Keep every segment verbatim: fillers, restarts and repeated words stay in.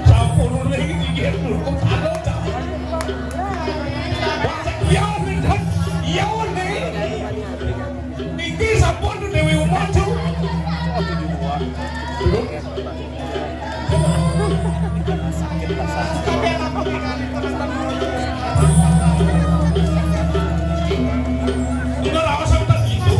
Sampun uling nggih lho, kok anu, Cak. Wah, ya, ya, niki sampun Dewi Uma, Cuk. Udah lama sampai gitu.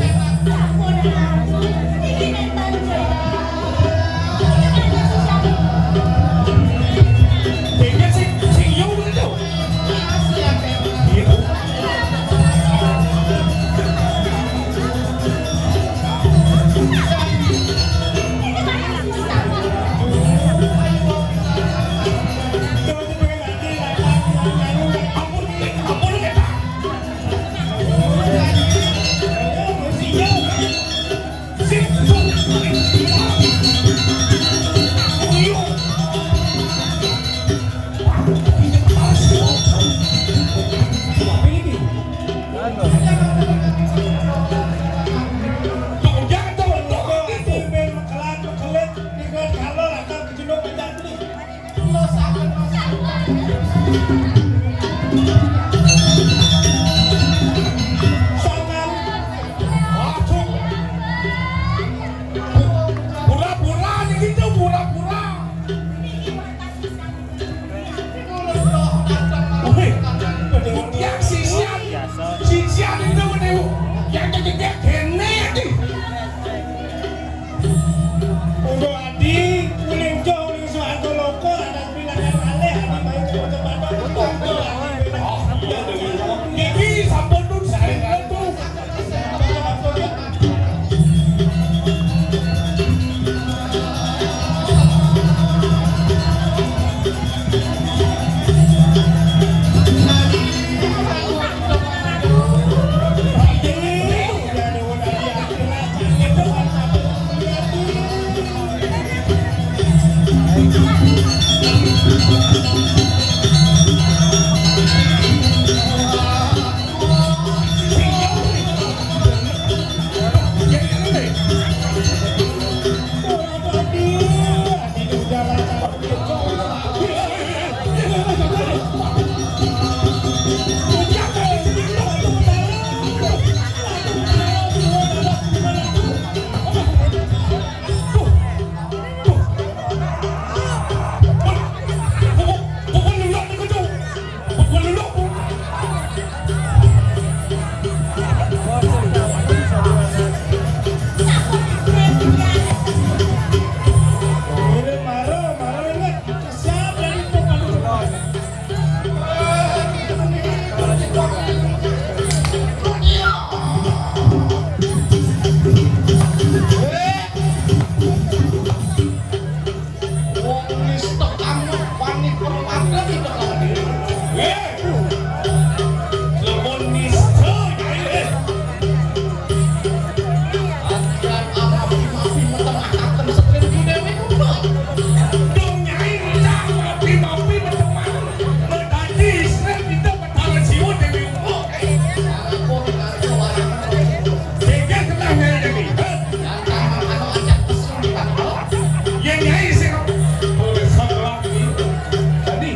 Kayaknya sih, sih, iya, udah, Cuk. Iya. Pura-pura niki, Cuk, pura-pura. Wih, yang sisian, sisian itu menipu. Yang kejadian kene iki. Udah adi, uling jo, uling suharga loko, ada bilangan alih, adi main cepet-cepetan. Oh, iya, iya. Iki sampun tuh, saya tuh. Wong nista kamu wani permata tidak lagi. Eh, lepon nista, Nyai, eh. Akan amapi-mapi metemakaken setrin Dewi Uma. Dong, Nyai, amapi-mapi metemakaken. Metadi istri kita Betara Siwa Dewi Uma. Aku dengan suara. Sehingga kena Nyai ini. Eh. Yen Nyai sing ora salah iki. Tadi.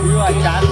Iya, Jan.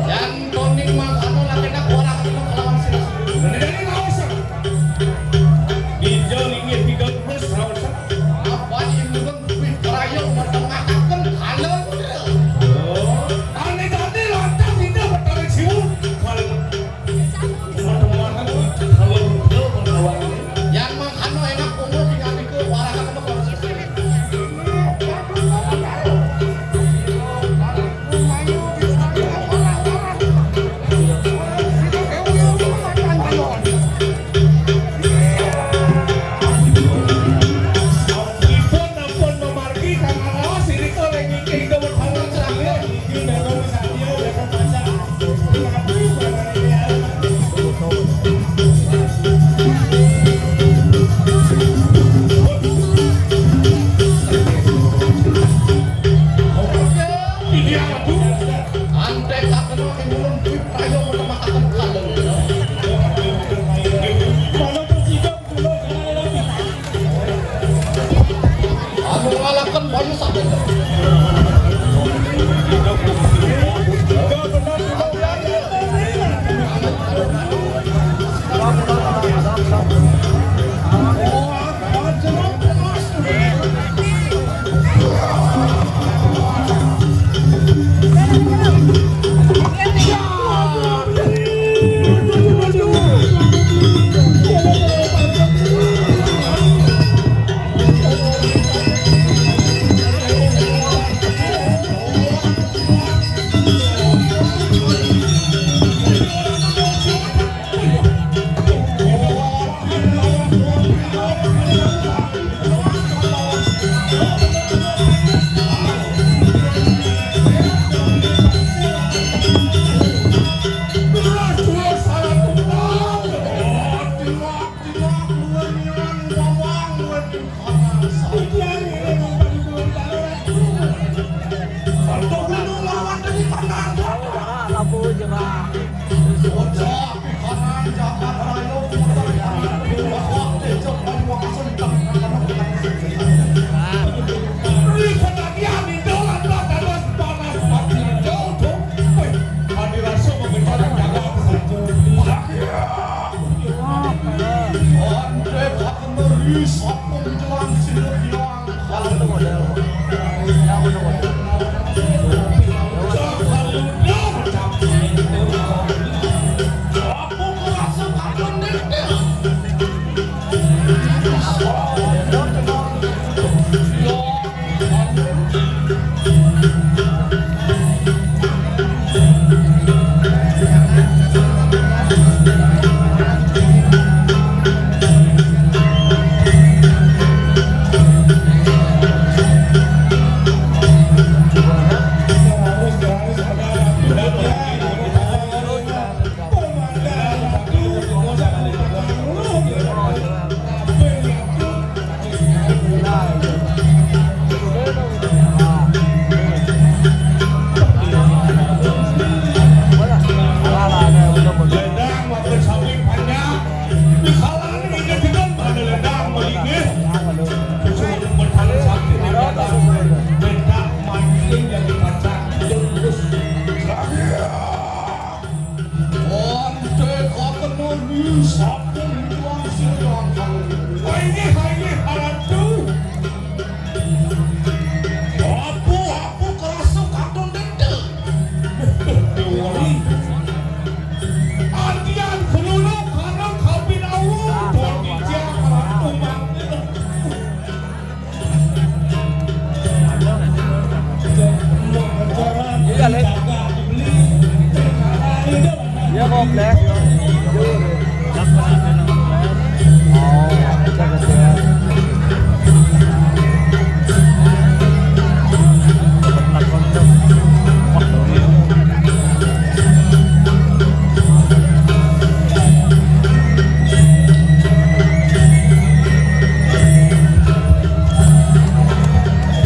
Yan toning mangkana lagi nak orang itu kelawan sila. Menjadi raosan. Dijo linggih tiga terus raosan. Apa ini pun wih kerayong menengahkan halal. Oh, aneh tadi lantas tidak bertarik siwur. Kalau teman-teman kalau kalau kalau yang mangkana enak umur tinggal di ke warah. Anu ngalaken bayu saged.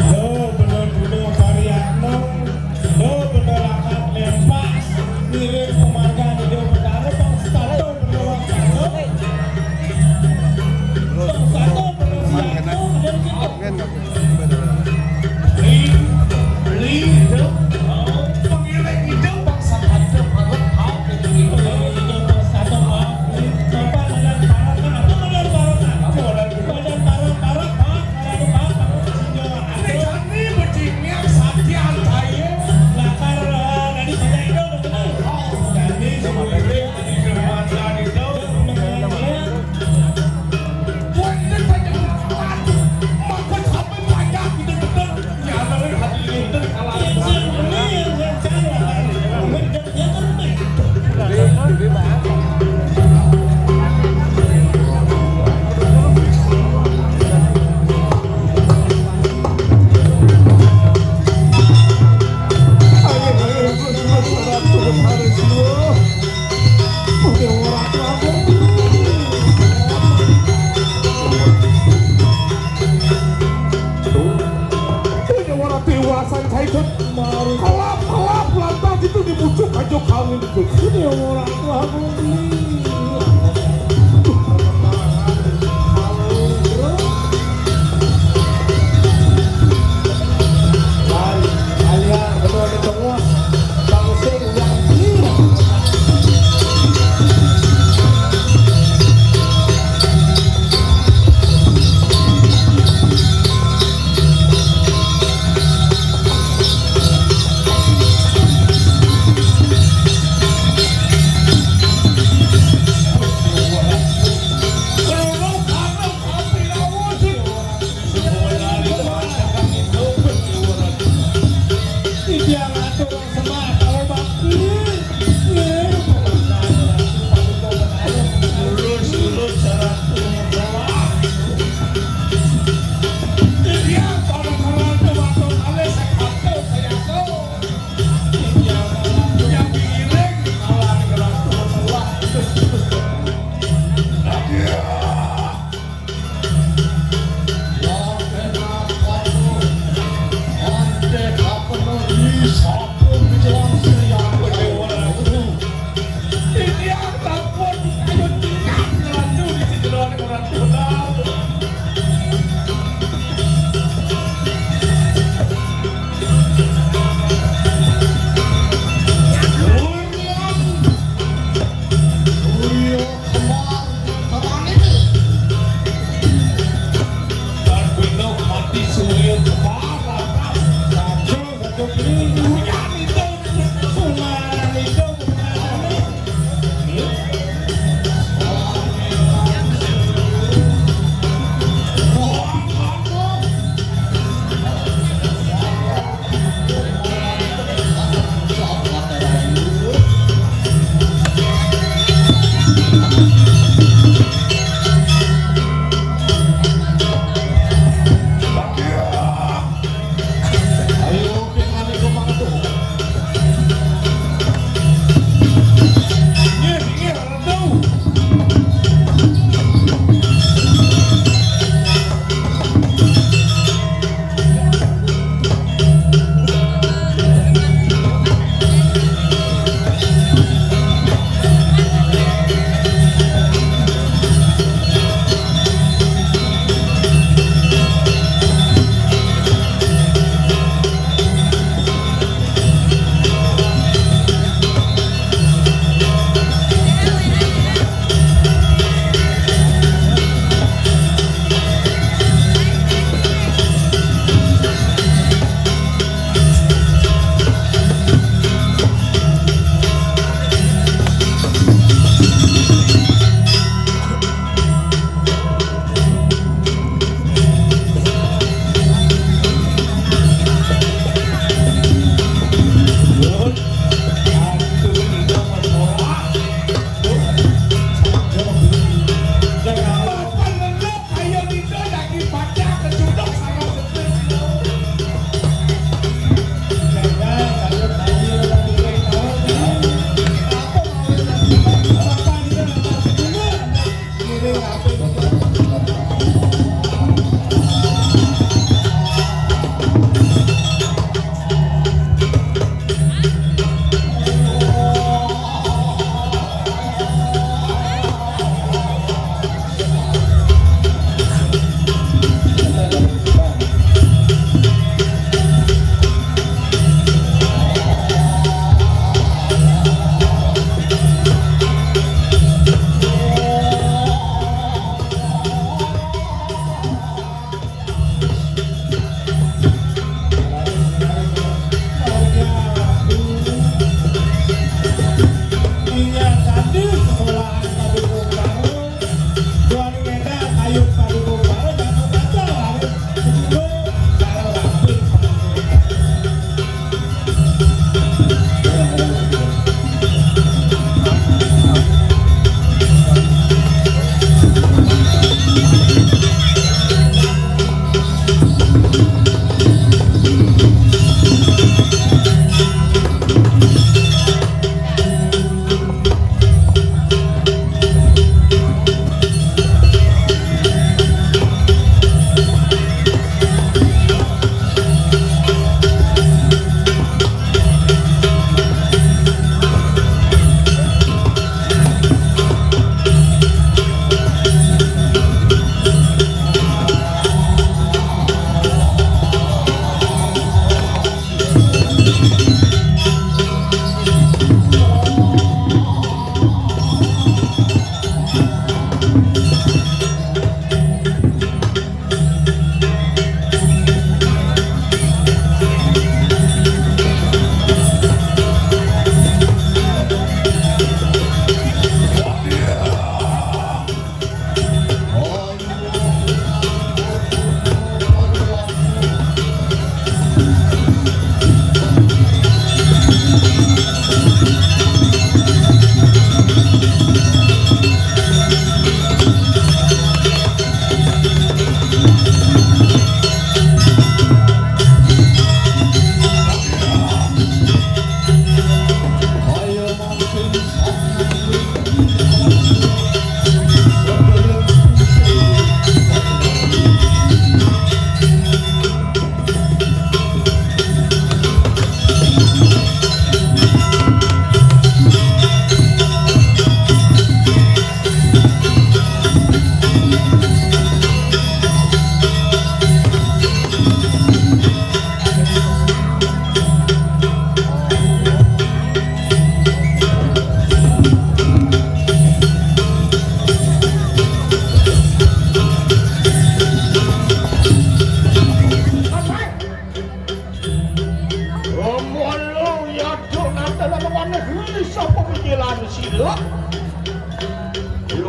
Lo bener-bener varian lo, lo bener akan lempas ngirim penghargaan Ijo Betara, Bang Stato bener, Bang Stato. Bang Stato.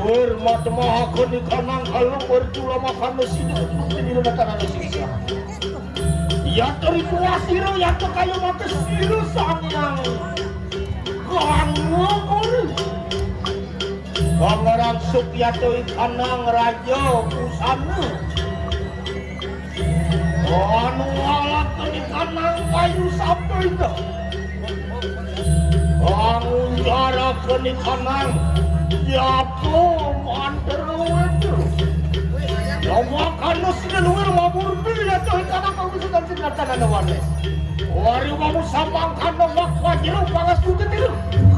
Hormat maha keni kanang kalung berjula makana sida, tinira datarana sisa. Yata ritual sira, yata kaya mata sira Sang Hyang Gangga Guru. Pangeran Sukyata ikanang raja pusana. Anu alakeni kanang kayu sampéda. Angunjaraken ikanang yapa mantra wédru. Lamakana sida luwir mamurti yata ikanang pawisudan sinartanana wané. Wari mamu samangkana wak wajra pangastu ketira.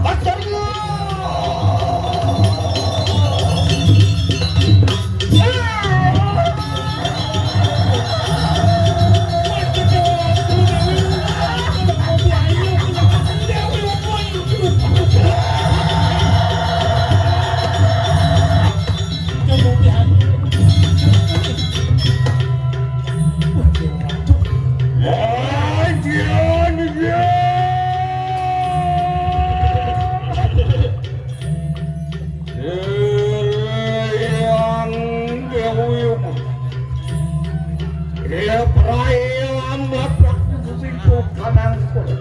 Acarya. Hyang Dewi Uma. Hyang Prabu Ambat Prabu Susinto Kanang Kuda.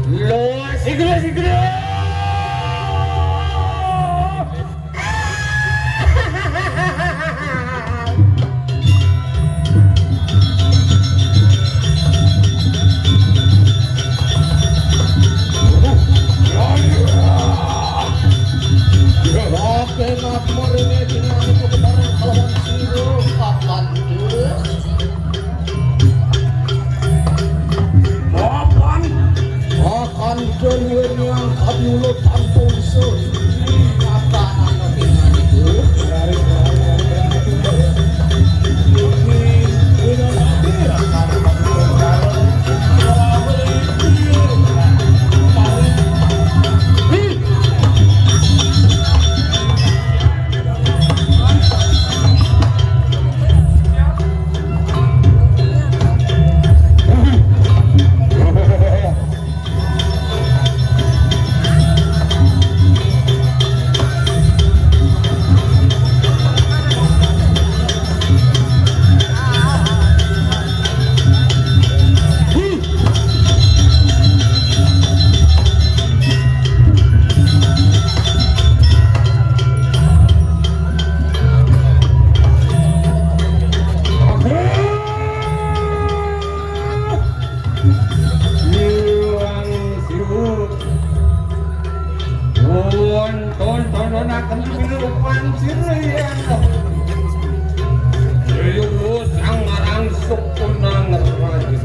Lo sigera, sigera. Papan. Papan. Pakan dewe niang kadiulo tanpa usul. Papan anu pingan itu. Iwang siwur. Wonten tontonaken pinurupan sira yang. Riwus sang marang sukunang raja.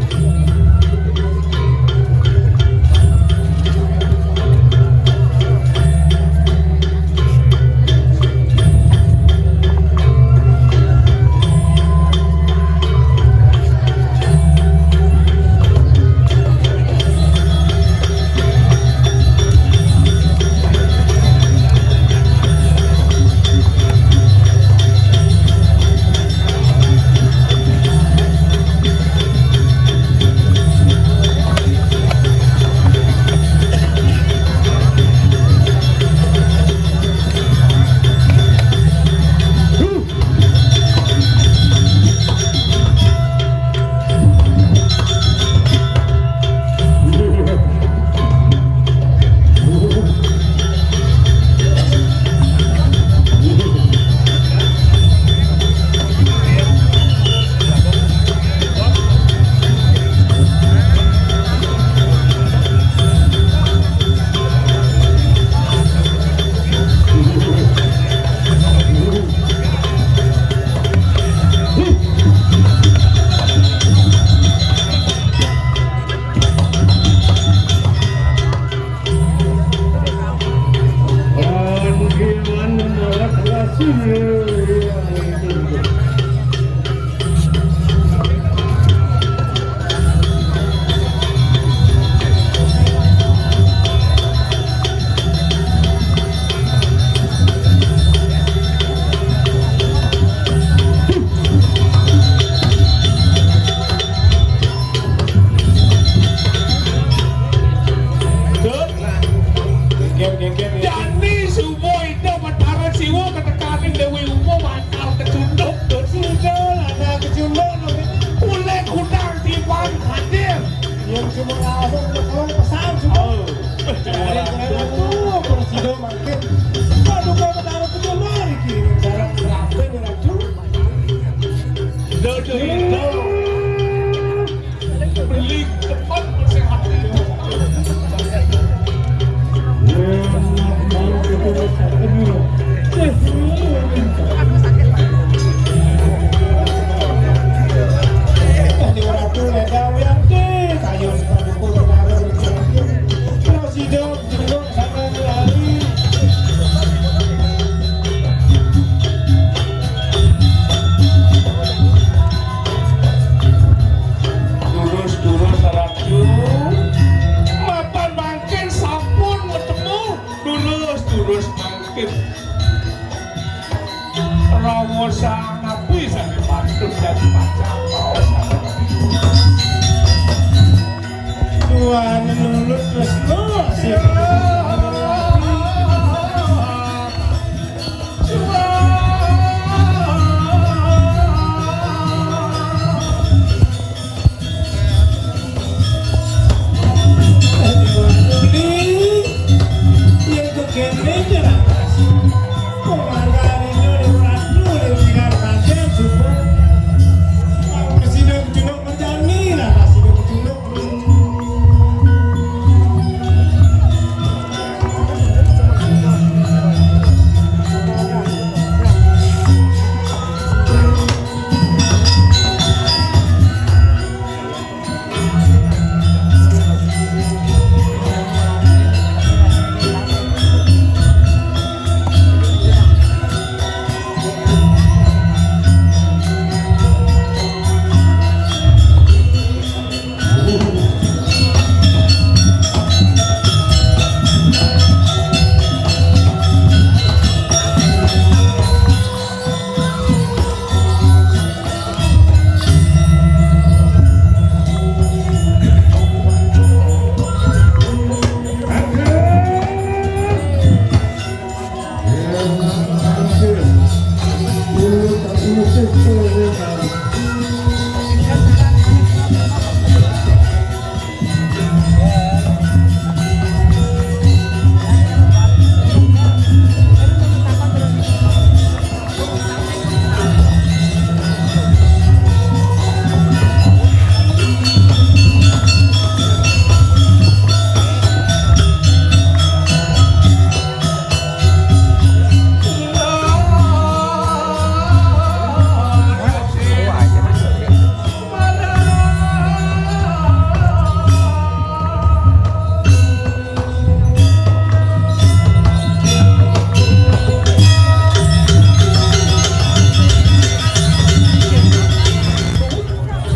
Jani suba Paduka Betara Kejaba iki, jarak berapa nih, Ratu? Dodo itu beli tempat bersih hati. Tadi Ratu Leda Wianti, kayu Paduka Betara Kejaba. Terus hidup. Terus, terus, Ratu. Mapan mangkin sampun ketemu. Terus, terus mangkin. Rawosan napi sane patut dadi pacar rawosan? Tuan nulut tresno sing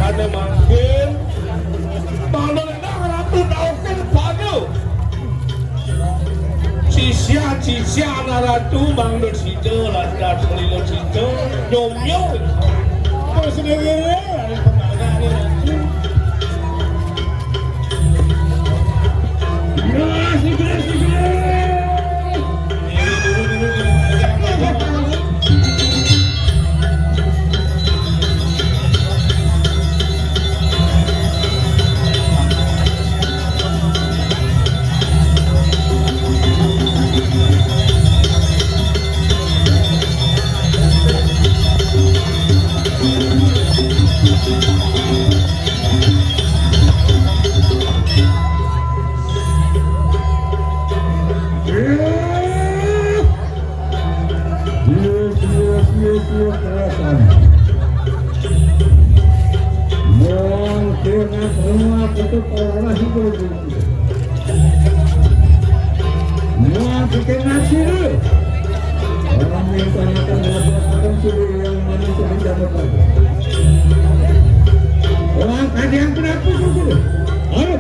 Sane mangkin, Bang Dona Ratu daukin pada sisia-sisia anak Ratu, Bang Dona Sida, lantas Lila Sida, nyomyo. Terus negeri, ada pembangunan Ratu. Iya, iya, iya, iya, kerasan. Mungkin semua itu orang itu. Mungkin nanti dulu. Orang yang tanyakan dapat orang sudah yang mana sudah dapat. Orang ada yang kenapa itu? Ayo.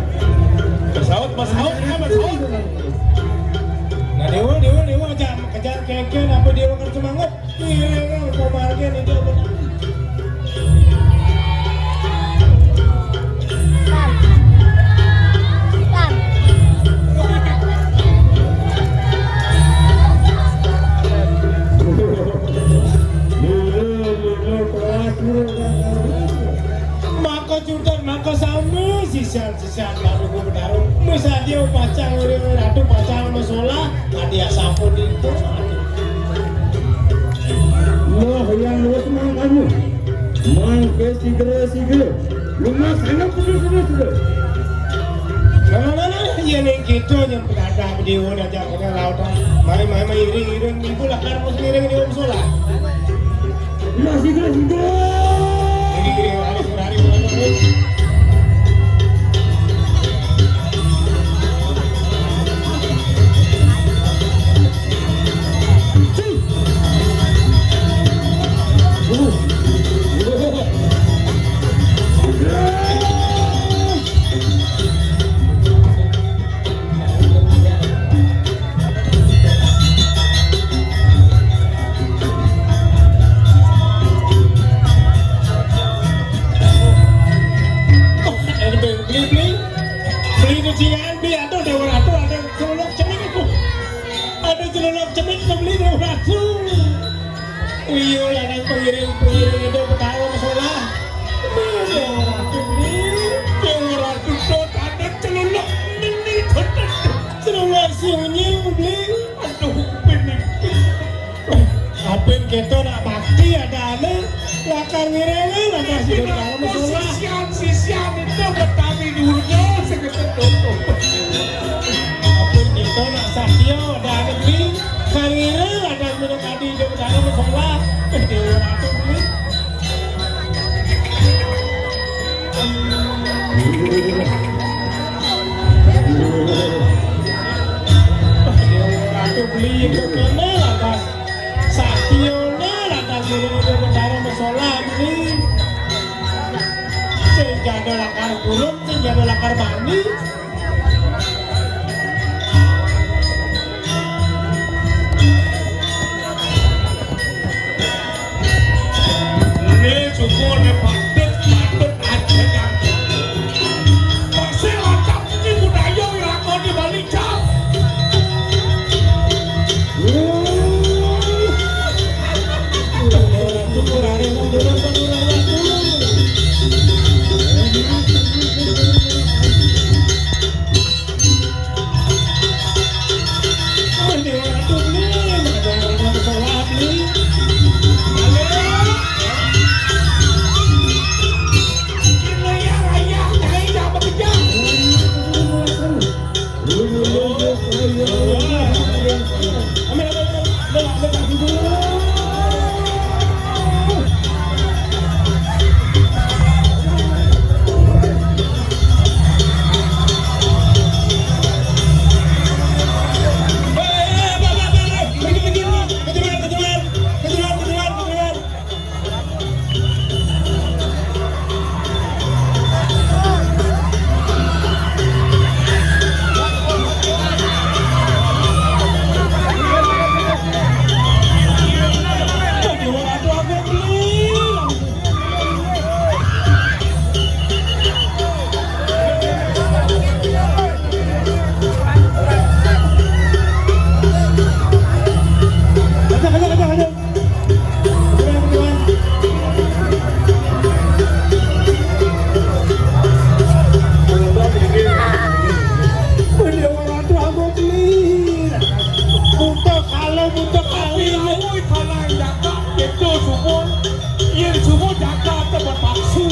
Masaut, masaut, ya, masaut. Nah, Dewa, Dewa, Dewa, aja kejar keke, apa Dewa kan semangat? Kira-kira pamargin itu apa? Maka judan, maka sami, sisian-sisian baru gubernur. Misalnya pacang, ratu pacang, masalah. Dia sampun itu. Wah, yang luwes mang kamu. Mang ke sigere-sigere. Lumas enak sudah-sudah. Nah, nah, nah, iya ning kita nyempet ada bediwon aja kena lautan. Mari, mari, mari, iring-iring niku lakar mus ngiring di Om Solah. Masih terus, bro. Ini, ini, harus berani, bro. Beli, beli. Beli kucingan, beli. Aduh, Dewa Ratu, ada celuluk cenik itu. Ada celuluk cenik, beli Dewa Ratu. Iya, lanang pengiring-pengiring itu Betara Mesolah. Dewa Ratu, beli. Dewa Ratu, tuh, ada celuluk cenik, tuh, tuh, tuh. Celuluk sunyi, beli. Aduh, bener. Apin kita nak bakti ada ane, lakar ngirene, lakar sida karo musola. Sisian, sisian itu Betawi Durga seketek tutup. Apin kita nak satya ada ane beli, karire ada minum adi di karo musola. Dewa Ratu beli. Ratu beli itu kene lantas. Satyone lantas ngiring itu Betara Mesolah beli. Sing jane lakar kulum, sing jane lakar mandi. Ini sukune patut, patut aja kan. Masih lacak ini budaya wirakon di Bali, Cak. Buta kali, buta kali. Tapi aku ibadah jaka, itu sumur. Yen sumur jaka tempat palsu.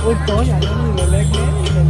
Ui, có nhà nó người lên đấy.